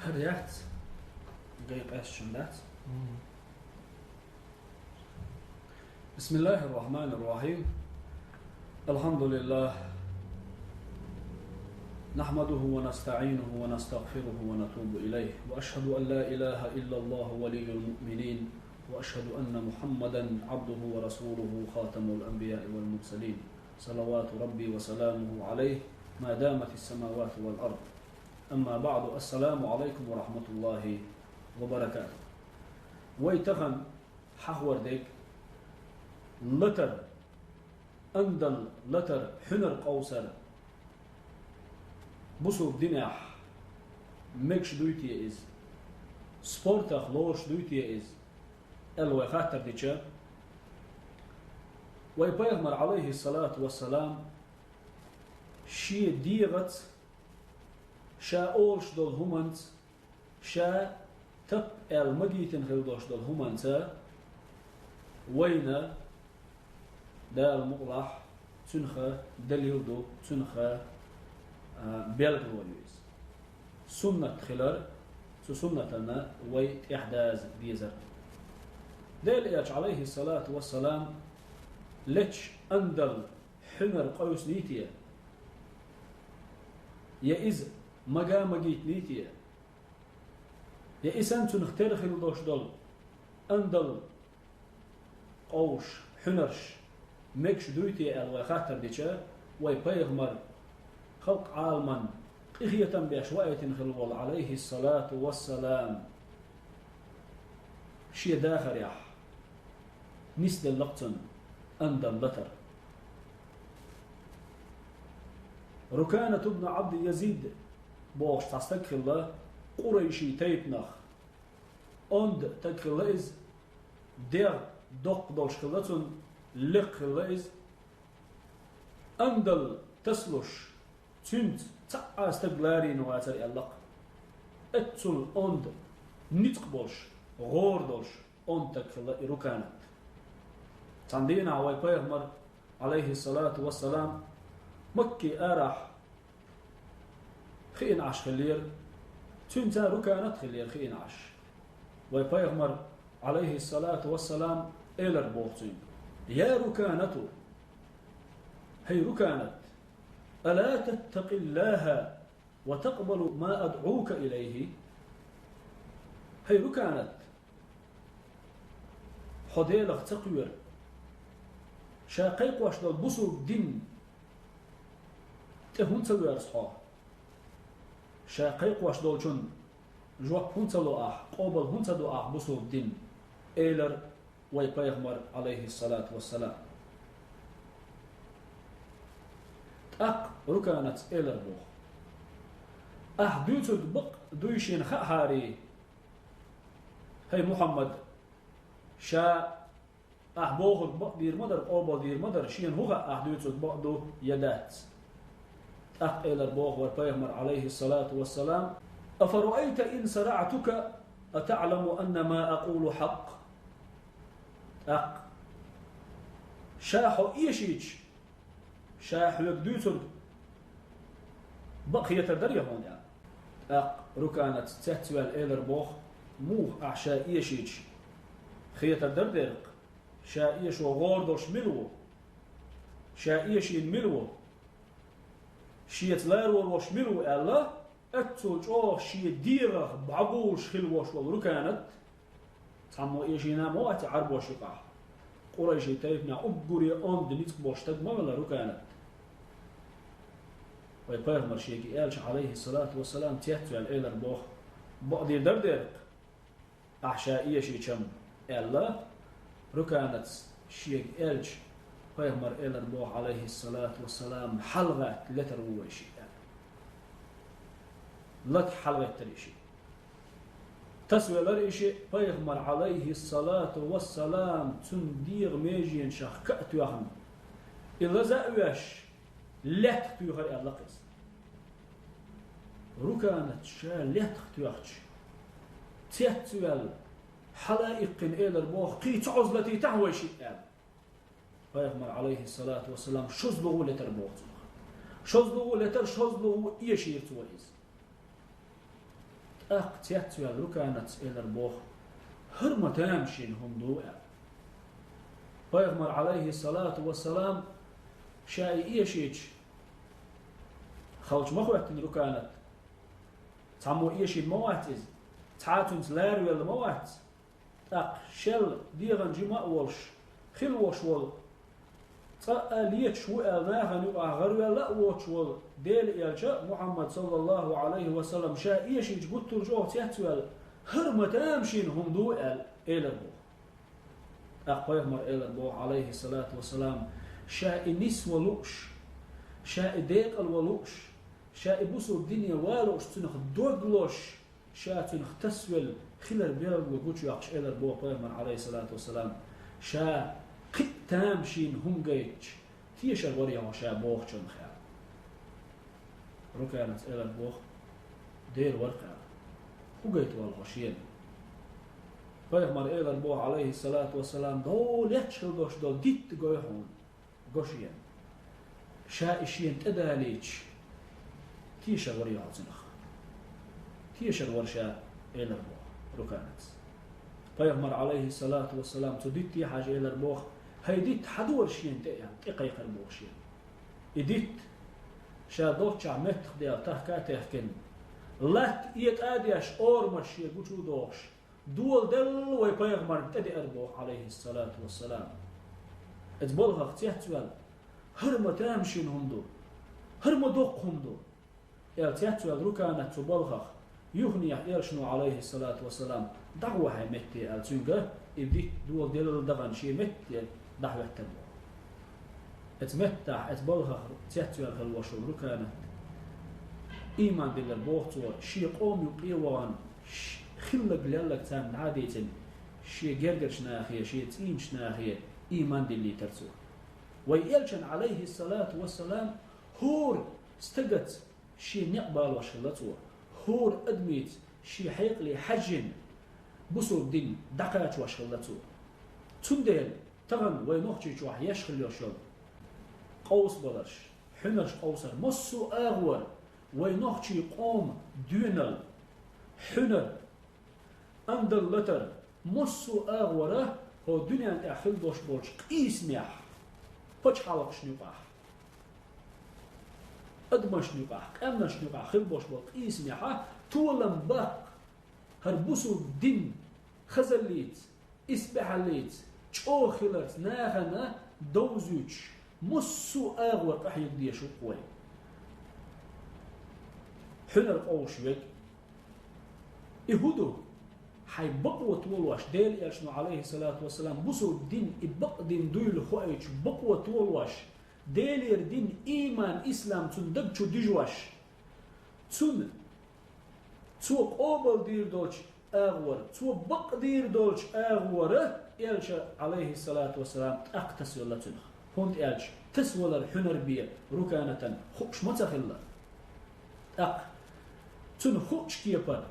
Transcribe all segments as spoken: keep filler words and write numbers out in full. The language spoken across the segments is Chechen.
Хар яц, гай къаьсташ дац. بسم الله الرحمن الرحيم. الحمد لله. نحمده ونستعينه ونستغفره ونتوب إليه. وأشهد أن لا إله إلا الله ولي المؤمنين. وأشهد أن محمدا عبده ورسوله خاتم الأنبياء والمرسلين. صلوات ربي وسلامه عليه ما دامت السماوات والأرض. أما بعد، السلام عليكم ورحمة الله وبركاته. Вай тахан хьахор дерг латар, андал латар, хьуьнар къовсар бусулба динехь мегаш дуй те иза? Спортах лоруш дуй те иза? Аьлла вай хаттар дича, вай пайхамар, Ӏалайхиссалату вассалам, шен дегӀаца, ша олуш долу хӀуманца, ша тап аьлла магийтина хила долуш долу хӀуманца вайна Дала мукъалахь цуьнан далил ду, цуьнан, а, билгало ю иза. Суннат хилар, цу суннатана вай тӀаьхьадаза дезар. Делан Элча, Ӏалайхиссалату вассалам, лечу андал хьуьнар къовсиний те? Я иза мага магийтиний те? Я и санна цунах тера хила долуш долу андал, къовсаш, хьуьнарш мегаш дуй те аьлла вай хаттар дича, вай пайхамар, халкъ Ӏаламан къинхетам беш ваийтина хила волу, Ӏалайхиссалату вассалам, шен дахарехь нисделла-кх цунна андал латар. Руканат ибн Ӏабди Язид бохуш цхьа стаг хилла, къурайши тайпанах онда стаг хилла иза, дегӀ доккха долуш хилла цуьнан, лекха хилла иза. Андал тасалуш, цуьнца цхьа а стаг ларийна вацара аьлла-кх. Эццул онда ницкъ болуш, гӀора долуш онда стаг хилла и Руканат. Цхьана дийнахь вай пайхамар, Ӏалайхиссалату вассалам, Макки арахь хиъна Ӏаш хиллера, цуьнца Руканат хиллера хиъна Ӏаш. Вай пайхамар, Ӏалайхиссалату вассалам, элар боху цуьнга: «Я Руканату, хӀай Руканат, ала таттакъиллаха ва такъбалу ма адӀука илайхи?» ХӀай Руканат, хьо Делах ца кхоьру? Ша кхайкхош долу бусулба дин тӀе хӀунда ца воьрзу хьо? Ша кхайкхош долчун жоп хӀунда ца ло ахь, къобал хӀунда ца до ахь бусулба дин? Элар вай пайхамар, Ӏалайхиссалату вассалам. ТӀаккха Руканаца элар боху: «Ахь дуьйцург бакъ дуй шена хаахьарий, хӀай Мухьаммад, ша ахь бохург бакъ дийр ма дара, къобал дийр ма дара, шена хӀун хаьа, ахь дуьйцург бакъ ду я дац?» ТӀаккха элар боху вай пайхамар, Ӏалайхиссалату вассалам: «Афараайта ин сараӀтука атаӀламу анна ма акъулу хьакъ?» ТӀаккха: «Ша хьо эшийча, ша хьоьга дуьйцург бакъ хетар дарий хьуна?» аьлла. ТӀаккха Руканаца цецваьлла элар боху: «Муха ахь ша эшийча хетар дара дерриг, ша эшо гӀора долуш мила ву? Ша эшийна мила ву? Шеца ларор волуш мила ву?» аьлла, эццул чӀогӀа шен дегӀах бӀагулуш хила волуш волу Руканат, цхьаммо эшийна ма вац Ӏарбош юкъахь, къурайши тайпанехь уггаре онда ницкъ болуш стаг ма вала Руканат. Вай пайхамар шега аьлча, Ӏалайхиссалату вассалам, цецваьлла элар боху: «Бакъдийр дара дерриг, ахь ша эшийча-м», аьлла, Руканаца шега аьлча, пайхамар элар боху, Ӏалайхиссалату вассалам: «ХьалагӀатта летар ву вай шиъ», аьлла. Лата хьалагӀеттара и шиъ. Тасавелара и шиъ, пайхамар, Ӏалайхиссалату вассалам, цуьнан дегӀан меженашах ка а тоьхна, и лаза а веш, лаьттах туьйхира аьлла-кх иза. Руканат ша лаьттах тоьхча, цецваьлла, хьала а иккхина элар боху: «Кхин ца Ӏоза латийтахьа вай шиъ», аьлла. Пайхамар, Ӏалайхиссалату вассалам, шозлагӀа летар боху цунах. ШозлагӀа летар, шозлагӀа эшийра цо иза. ТӀаккха цецваьлла Руканаца элира боху: «ХӀара ма тамашийна хӀума ду», — аьлла. Пайхамар, Ӏалайхи салату вассалам, ша и эшийча, халча ма хӀоьттина Руканат. Цхьаммо эшийна ма вац иза, цхьа а цуьнца ларавелла ма вац. ТӀаккха шел дегӀан жима а волуш, хила волуш волу, цкъа а леташ ву аьлла нахана юкъахь гӀаравелла а воцуш волу Делан элча Мухьаммад, саллаллаху Ӏалайхи ва саллам, ша эшийча гуттар а чӀогӀа цецваьлла: «ХӀара ма тамашийна хӀума ду», — аьлла, элира боху. ТӀаккха пайхамар элира боху, Ӏалайхи салату вассалам, ша и нисван лууш, ша и декъалван лууш, ша и бусулба дине ван лууш цуьнах дог лозуш, ша цуьнах тасавелла хилар белгало гучуйоккхуш элира боху пайхамар, Ӏалайхи салату вассалам, ша кхин а тамашийна хӀума гайтча, тешар вара хьо ша бохучунах аьлла. Руканаца элира боху: «Дера вара-кх», — аьлла. «ХӀун гайта воллу хьо шена?» Пайхамар элира боху, Ӏалайхи салату вассалам: «Дов летташ хила долуш долу дитт гой хьуна». Го шена. Ша и шена тӀедалийча, тешар вара хьо цуьнах. Тешар вара ша, элира боху Руканаца. Пайхамар, Ӏалайхи салату вассалам, цу дитте хьажа элира боху: «ХӀай дитт, хьан дора шена тӀе?» — аьлла, тӀекхайкхира боху шена. И дитт, ша долччохь меттах дела тахка а техкина, латта этӀа а деш, орамаш шен гучу а дохуш, доладелла вай пайхамарна тӀедеара боху, Ӏалайхи салату вассалам. Иза балхах цецваьлла: «ХӀара ма тамашийна хӀума ду, хӀара ма доккха хӀума ду», — аьлла цецваьлла Руканат цу балхах, юханехьа элчано, Ӏалайхи салату вассалам, «ДӀагӀо хьайн метте», — аьлла цуьнга, и дитт доладелла дахана шен метте дӀахӀоьттира боху. Оцу меттахь, оцу балхах цецваьлла хилла волуш волу Руканат, ийман диллира боху цо, шен къоман юккъе а вахана, ш-, хилларг-лелларг царна дӀа а дийцина, шен гергарчу нахе, шен цӀийнчу нахе ийман диллийтира цо. Вай элчанна, Ӏалайхи салату вассалам, хӀора стагаца шен некъ балош хилла цо, хӀора адамица шен хьекъале хьаьжжина, бусулба дин дӀакхачош хилла цо. Цундела тахана вай Нохчийчохь еш хилла йолуш йолу къовсабаларш, хьуьнарш къовсар, массо а агӀор вай нохчийн къоман доьналла, хьуьнар, андалла латар, массо а агӀора хӀокху дуьнен тӀехь хилла долуш болчу къийсамехь, пачхьалкхашна юкъахь, адамашна юкъахь, къаьмнашна юкъахь хилла болуш болу къийсамехь толам баккха, хӀара бусулба дин хазаллица, исбаьхьаллица, чӀогӀа хиларца нахана довзуьйтуш, массо а агӀор къахьега дезаш ву-кх вай. Хьуьнар къовсуш верг. И хӀун ду? Хьайн бакъо толош, Делан элчано, Ӏалайхи салату вассалам, бусулба дин, и бакъ дин дуйла хоуьйтуш, бакъо толош, Делера дин, ийман, ислам цунна даг чу дуьжош, цунна, цо къобалдийр долчу агӀора, цо бакъдийр долчу агӀора элча, Ӏалайхи салату вассалам, тӀаккха тасавелла цуьнах. ХӀунда аьлча тасавалар хьуьнар бен Руканатан хууш ма ца хилла. ТӀаккха цунна хуучу кепара,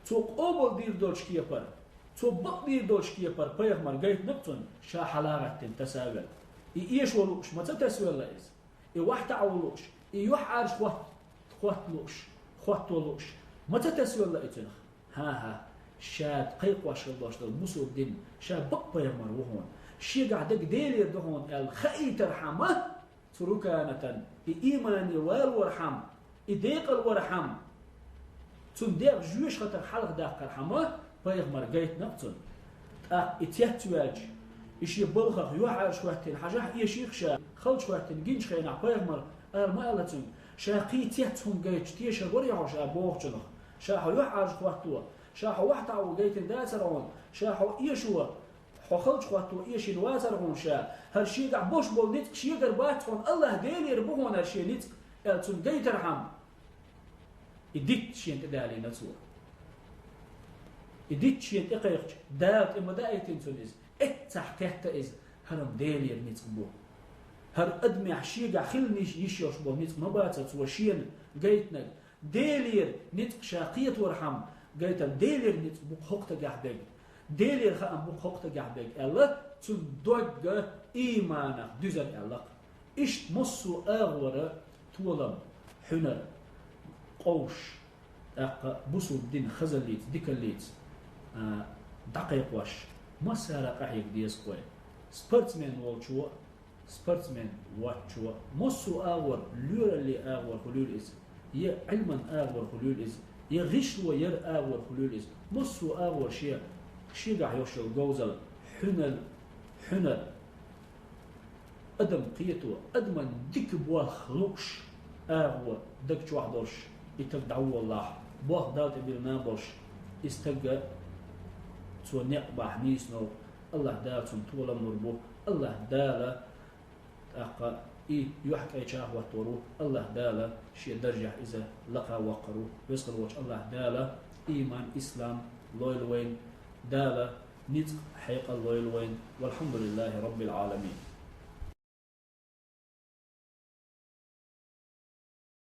цо къобалдийр долчу кепара, цо бакъдийр долчу кепара пайхамар гайтина-кх цунна, ша хьала а гӀаттина таса а велла. И эшо лууш ма ца тасавелла иза. И вахь таӀо лууш, и юьхьӀаьржа хӀотт-, хӀотто лууш, хӀотто лууш ма ца тасавелла и цуьнах. ХӀан-хӀа, ша кхайкхош хилла долуш долу бусулба дин, ша бакъ пайхамар ву хьуна, шегахь дерг Делера ду хьуна аьлла хаийтархьама, цу Руканатан и иймане валорхьама, и декъалвархьама, цунна дегӀ жоьжахатар хьалха даккхархьама, пайхамар гайтина-кх цунна. ТӀаккха и цецваьлча, и шен балхах юьхьӀаьржа хӀоьттина, хьажахь, эшийх ша, халча хӀоьттина гиначу хенахь пайхамар ала ма аьлла цуьнга: «Ша кхин цец хӀума гайтча, тешар вара хьо ша бохучунах? Ша хьо юьхьӀаьржа хӀотто, ша хьо вахь таӀо гайтина дацара хьуна, ша хьо эшо, хьо халча хӀотто эшийна вацара хьуна ша? ХӀара шегахь болуш болу ницкъ шегара бац хьуна, АллахӀ Делера бу хьуна хӀара шен ницкъ», — аьлла цунна гайтархьама, и дитт шена тӀедалийна цо. И дитт шена тӀекхайкхича, Дала тӀе ма даийтина цунна иза. Эццахь кхетта иза: «ХӀара-м Делера ницкъ бу. ХӀара адамехь шегахь хилла йиш-, йиш йолуш болу ницкъ ма бацара цо шена гайтинарг. Делера ницкъ ша кхеторхьама, гайтар Делера ницкъ бу-кх хӀокху стагехь берг. Делера хаам бу-кх хӀокху стагехь берг», — аьлла, цуьнан дог ийманах дуьзар аьлла-кх. Иштта массо а агӀора толам, хьуьнар къовсуш, тӀаккха бусулба дин хазаллица, дикаллица, а, дӀакхайкхош, массара къахьега деза-кх вай. Спортсмен волчо, спортсмен воацачо, массо а агӀор, лоьралле агӀор хулийла иза, е Ӏилман агӀор хулийла иза, е гӀишло яра агӀор хулийла иза, массо а агӀор ше, шегахь йолуш йолу говзалла, хьуьнар, хьуьнар, адам кхето, адаман дика болх лууш, агӀо даг чохь долуш, и стаг дӀаволалахь, болх Далла тӀе биллина болуш, и стаг цо некъ бахь нийсонал, АллахӀ Дала цунна толам лур бу, АллахӀ Дала тӀаккха и юьхькӀайча хӀоттор ву, АллахӀ Дала шен даржехь иза лакха воккхур ву. Веза хилла волчу АллахӀ Дала иман, ислам лойла вайна, Дала ницкъ, хьекъал лойла вайна. Валхьамдулиллахи Раббил Ӏаламин.